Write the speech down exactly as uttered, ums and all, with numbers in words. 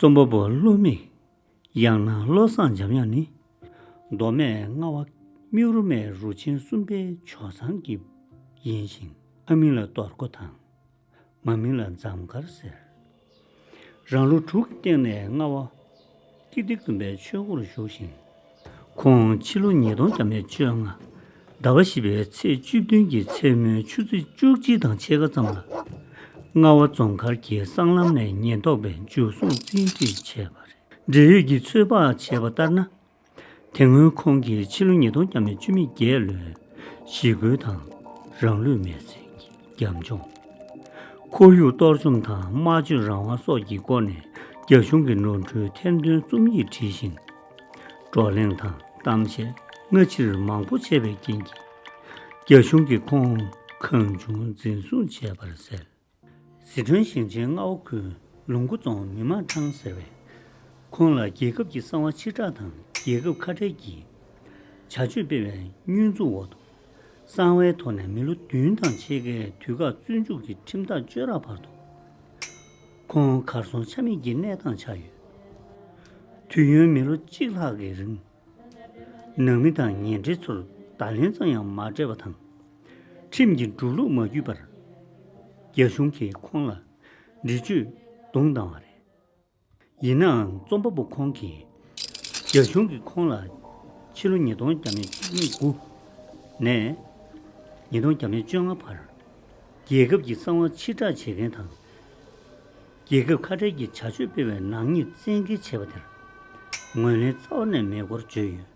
རྩོམ་པ་པོ་བློ་མིག་ཡང་ན་བློ་བཟང་འཇམ་དབྱངས་ནི། མདོ་སྨད་རྔ་བ་སྨྱུག་རུ་སྨད་རུ་ཆེན་གསུམ་པའི་ཇོ་ཚང་གི་ཡིན་ཞིང་། ཕ་མིང་ལ་རྡོར་མགོ་དང་། མ་མིང་ལ་འཛོམས་དཀར་ཟེར། རང་ལོ་དྲུག་གི་སྟེང་ནས་རྔ་བ་ཀིརྟི་དགོན་པའི་ཆོས་སྒོར་ཞུགས་ཤིང་། ཁོང་ཕྱི་ལོ་ཉིས་སྟོང་བརྒྱ་མེད་བཅོ་ལྔ་ཟླ་བ་བཞི་པའི་ཚེས་བཅུ་བདུན་གྱི་མཚན་མོའི་ཆུ་ཚོད་བཅུ་གཅིག་དང་ཕྱེད་ཀ་ཙམ་ལ། རྔ་བ་རྫོང་མཁར་གྱི་སྲང་ལམ་ནས་ཉེན་རྟོག་པས་འཇུ་བཟུང་བཙན་ཁྲིད་བྱས་པ་རེད། འབྲེལ་ཡོད་ཀྱིས་ཚོད་དཔག་བྱས་པ་ལྟར་ན། དེ་སྔོན་ཁོང་གིས་ཕྱི་ལོ་ཉིས་སྟོང་བརྒྱ་མེད་བཅུ་མེད་བརྒྱད་ལོའི་ཞི་རྒོལ་དང་། རང་ལུས་མེར་སྲེག་གི་རྒྱབ་ལྗོངས། ཁོར་ཡུག་གཏོར་བཅོམ་དང་སྨྲ་བརྗོད་རང་དབང་སོགས་ཀྱི་སྐོར་ནས་རྒྱ་གཞུང་གི་ནོར་འཁྲུལ་ཐེར་འདོན་རྩོམ་ཡིག་བྲིས་ཤིང་། བགྲོ་གླེང་དང་གཏམ་བཤད་སྔ་ཕྱིར་མང་པོ་བྱས་པའི་རྐྱེན་གྱིས། རྒྱ་གཞུང་གིས་ཁོང་གང་བྱུང་འཛིན་བཟུང་བྱས་པར་གསལ། ཟི་ཁྲོན་ཞིང་ཆེན་རྔ་བ་ཁུལ་ལུང་མགོ་རྫོང་མི་དམངས་ཁྲང་ཟེར་བས། ཁོང་ལ་རྒྱལ་ཁབ་ཀྱི་གསང་བ་ཕྱིར་བསྒྲགས་དང་རྒྱལ་ཁབ་ཁ་བྲལ་གྱི་བྱ་སྤྱོད་སྤེལ་བའི་བསྙོན་འཛུགས་འོག་ཏུ། གསང་བའི་ཐོག་ནས་མི་ལོ་བདུན་དང་ཕྱེད་ཀའི་དུས་བཀག་བཙོན་འཇུག་གི་ཁྲིམས་ཐག་གཅོད་རག་བར་དུ། ཁོང་གར་སོང་ཆ་མེད་ཀྱི་གནས་སྟངས་ཆགས་ཡོད། དུས་ཡུན་མི་ལོ་གཅིག་ལྷག་གི་རིང་། ནང་མི་དང་ཉེ་འབྲེལ་ཚོར་བརྡ་ལན་ཙམ་ཡང་མ་སྤྲད་པ་དང་། ཁྲིམས་ཀྱི་འགྲོ་ལུགས་མ་བརྒྱུད་པར། རྒྱ་གཞུང་གིས་ཁོང་ལ་འདྲི་གཅོད་རྡུང་བཏང་བ་རེད། ཡིན་ནའང་རྩོམ་པ་པོ་ཁོང་གིས། རྒྱ་གཞུང་གིས་ཁོང་ལ་ཕྱི་ལོ་ཉིས་སྟོང་བརྒྱ་མེད་བཅུ་དགུ་ནས་ཉིས་སྟོང་བརྒྱ་མེད་བཅོ་ལྔ་བར། རྒྱལ་ཁབ་ཀྱི་གསང་བ་ཕྱིར་བསྒྲགས་བྱེད་མཁན་དང་། རྒྱལ་ཁབ་ཁ་བྲལ་གྱི་བྱ་སྤྱོད་སྤེལ་བའི་ནག་ཉེས་བཙན་འགེལ་བྱས་པ་དེར། ངོས་ལེན་རྩ་བ་ནས་མེད་སྐོར་བརྗོད་ཡོད།